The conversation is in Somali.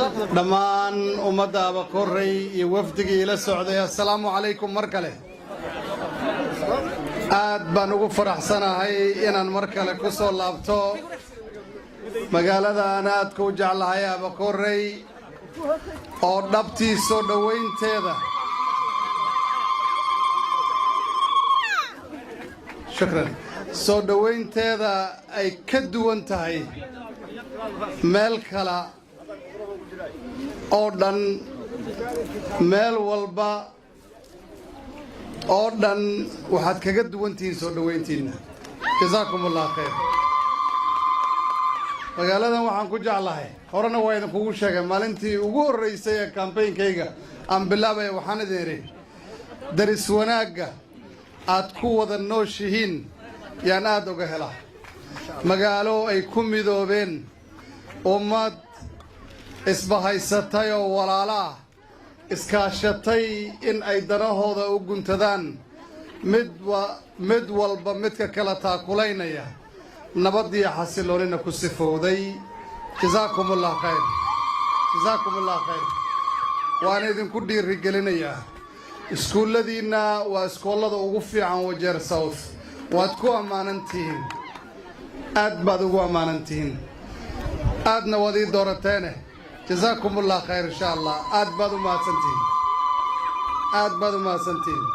Dhammaan ummadda Abakorey iyo wafdigii ila socday, assalaamu calaykum mar kale. Aad baan ugu faraxsanahay inaan mar kale ku soo laabto magaalada aan aadka u jeclahay, Abakorey, oo dhabtii soo dhowaynteeda, shukran, soo dhowaynteeda ay ka duwan tahay meel kale oo dhan. Meel walba oo dhan waxaad kaga duwan tihiin soo dhowayntiinna. Jasaakum Allah khayr. Magaaladan waxaan ku jeclahay, horena waa idinkugu sheegay maalintii ugu horraysay ee campaign-kayga aan bilaabaya, waxaan idin idhi daris wanaagga aad ku wada nooshihiin yaan aad uga helaa. Magaalo ay ku midoobeen ummad isbahaysatay oo walaalo ah, iskaashatay in ay danahooda u guntadaan, mid walba midka kala taakulaynaya, nabad iyo xasiloonina ku sifowday. Jasaakum Allah khayr, jasaakum Allah khayr. Waan idinku dhiirigelinayaa. Iskuulladiinna waa iskoollada ugu fiican Wajeer South. Waad ku ammaanan tihiin, aad baad ugu ammaanan tihiin, aadna waad ii doorateene. Jasaakum Allah khayr, insha Allah. Aad baad u mahadsantihiin, aad baad u mahadsantihiin.